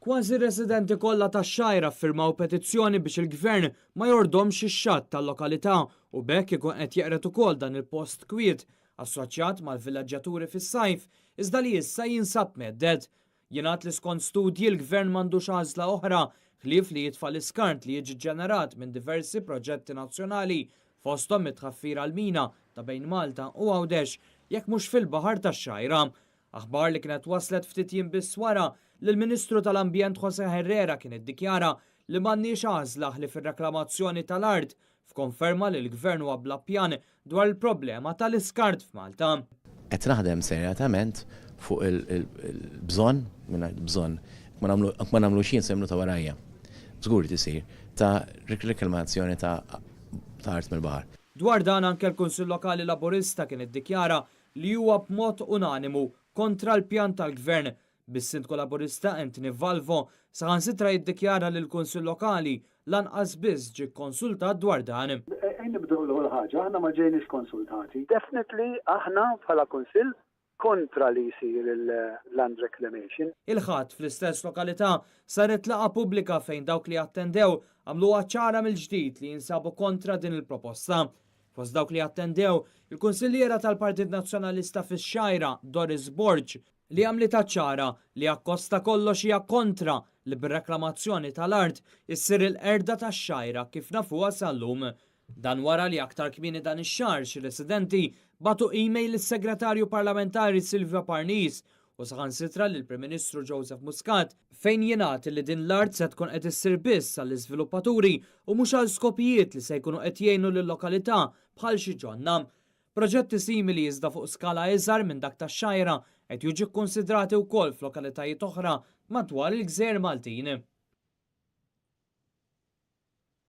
Kważi r-residenti kollha tax-Xgħajra ffirmaw petizzjoni biex il-Gvern ma jordomx ix-xatt tal-lokalità u b'hekk ikun qed jeqred ukoll dan il-post kwiet assoċjat mal-villaġġjaturi fis-sajf iżda li issa jinsab mhedded. Jingħad li skont studji l-Gvern m'għandux għażla oħra ħlief li jitfa' l-iskart li jiġi ġġenerat minn diversi proġetti nazzjonali fosthom it-tħaffir għall-mina ta' bejn Malta u Għawdex jekk mhux fil-baħar tax-Xgħajra. Aħbar li kienet waslet ftit jiem biss wara li l-Ministru tal-Ambjent José Herrera kien iddikjara li m'għandniex għażla ħlief ir-reklamazzjoni tal-art f'konferma li l-Gvern huwa bla pjan dwar il-problema tal-iskart f'Malta. Qed naħdem serjatament fuq il-bżonn, mingħajr bżonn, jekk ma nagħmlux jien se jagħmlu ta' warajja. Żgur irid isir, ta' reklamazzjoni ta' art mill-baħar. Dwar dan anke l-Kunsill Lokali Laburista kien iddikjara li huwa b'mod unanimu kontra l-pjan tal-Gvern, bis-Sindku Laburista Anthony Valvo saħansitra jiddikjara li l-Kunsill Lokali lanqas biss ġie kkonsultat dwar dan. Ejja nibdew l-ewwel ħaġa, aħna ma ġejniex konsultati. Definitely aħna bħala Kunsill kontra li jsir il-land reclamation. Il-Ħadd, fl-istess lokalità, saret laqgħa pubblika fejn dawk li attendew għamluha ċara mill-ġdid li jinsabu kontra din il-proposta. Fost dawk li attendew, il-Kunsilliera tal-Partit Nazzjonalista fix-Xgħajra, Doris Borg, li għamlitha ċara li akkost ta' kollox hija kontra li bir-reklamazzjoni tal-art issir il-qerda tax-Xgħajra kif nafuha sal-lum. Dan wara li aktar kmieni dan ix-xahar xi residenti bagħtu email lis-Segretarju Parlamentari Silvio Parnis u saħansitra lill-Prim Ministru Joseph Muscat fejn jingħad li din l-art se tkun qed issir biss għall-iżviluppaturi u mhux għal skopijiet li se jkunu qed jgħinu lil-lokalità bħal xi ġonna. Proġetti simili iżda fuq skala iżgħar minn dak tax-Xgħajra qed jiġu kkunsidrati wkoll f'lokalitajiet oħra madwar il-gżejjer Maltin.